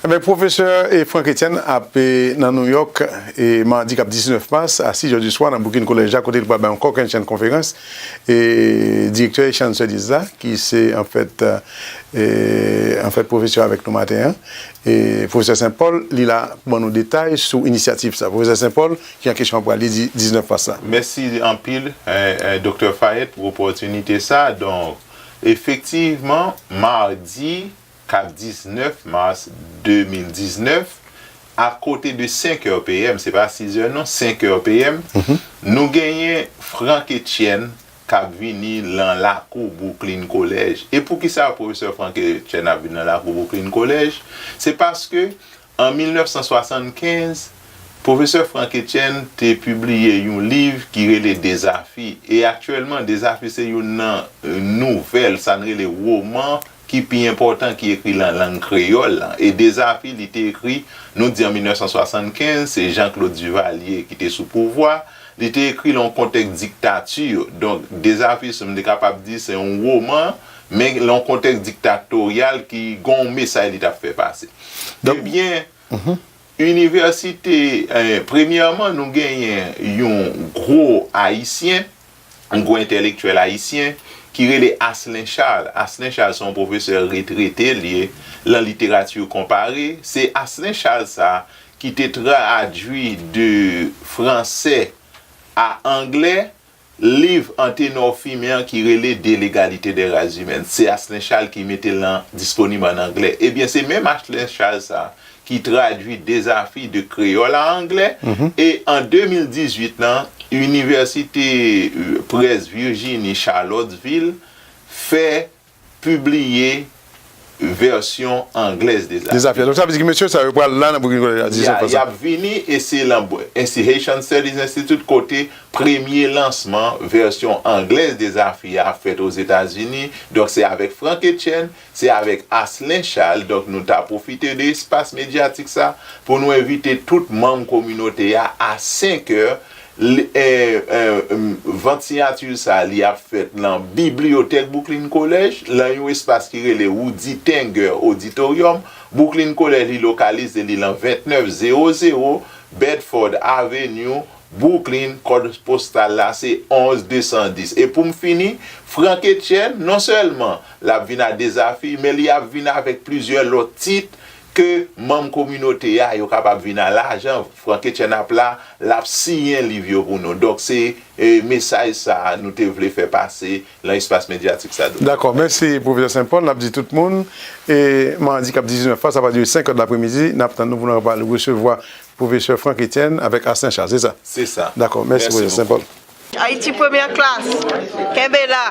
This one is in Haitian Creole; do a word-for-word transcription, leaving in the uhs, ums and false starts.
Ebyen, pwofesè, e, Franck Etienne ap, e, nan New York, e, madi k ap diznèf mas, a sis è di swa, nan Brooklyn College la, kote li pral bay yon kòkennchenn konferans. E, direktè Haitian Studies la, ki se, anfèt, e, anfèt, pwofesè avèk nou maten an, e, pwofesè Saint Paul, li la pou ban nou detay sou inisyativ sa. Pwofesè Saint Paul, ki an kesyon an pral li di diznèf mas la. Mèsi anpil, e, e, Doktè Fayet, pou opòtinite sa. Donk, efektivman, madi, k ap diznèf mas de mil diznèf, a kote de senk è P M, se pa sis è non, senk è P M, nou genyen Franck Etienne k ap vini lan lakou Brooklyn College. E poukisa pwofesè Franck Etienne ap vin lan lakou Brooklyn College? Se paske an mil nèf san swasannkenz, pwofesè Franck Etienne te pibliye yon liv ki rele Dezafi. E aktyèlman, Dezafi se youn nan, e, nouvèl, sa n rele woman, ki pi enpòtan ki ekri lan lang kreyòl la. E Dezafi, li te ekri, nou di an mil nèf san swasannkenz, se Jean-Claude Duvalier ki te sou pouvwa. Li te ekri lan yon kontèks diktati. Donk, Dezafi, si m te kapab di, se yon woman, men lan yon kontèks diktatoryal ki gen yon mesaj li t ap fè pase. Donk, ebyen, inivèsite, eh, premyèman, nou genyen yon gwo Ayisyen, yon gwo entèlektyèl ayisyen ki rele Asselin Charles. Asselin Charles se yon pwofesè retrete li ye lan literati konpare. Se Asselin Charles sa ki te tradui de fransè a anglè liv Anténor Firmin an ki rele De l'égalité des races humaines. Se Asselin Charles ki mete l lan disponib an anglè. Ebyen, se menm Asselin Charles sa ki tradui Dezafi de kreyòl a anglè. E an de mil dizuit lan, Inivèsite, eh, Près Virginie Charlottesville fè pibliye vèsyon anglèz Dezafi. Dezafi. Donk, sa vle di ke mesye sa yo pral la nan Brooklyn College a diznèf an sa. Y ap vini e se lan Haitian Studies Institute kote premye lansman vèsyon anglèz Dezafi a ap fèt Ozetazini. Donk, se avèk Franck Etienne, se avèk Asselin Charles. Donk, nou ta pwofite de espas medyatik sa pou nou envite tout manm kominote a, a senk è, li, eh, eh, em, vant siyati sa, li ap fèt lan bibliyotèk Brooklyn College, lan yon espas ki rele Woody Tanger Auditorium. Brooklyn College, li lokalize li lan vennèf zewo zewo Bedford Avenue, Brooklyn, kòd postal la se onz de san dis. E pou m fini, Franck Etienne, non sèlman l ap vin a Dezafi, men li ap vin avèk plizyè lòt tit ke manm kominote a yo kapab vin a lajan. Franck Etienne ap la, l ap siyen liv yo pou nou. Donk, se, eh, mesaj sa a nou te vle fè pase lan espas medyatik sa. Dakò, mèsi, pwofesè Saint Paul. N ap di tout moun, e, madi k ap dizuit mas la, sa va dire senk è de lapremidi, n ap tann nou pou nou pral resevwa pwofesè Franck Etienne avèk Asselin Charles, se sa? Se sa. Dakò, mèsi, pwofesè Saint Paul. Ayiti premyè klas, kenbe la.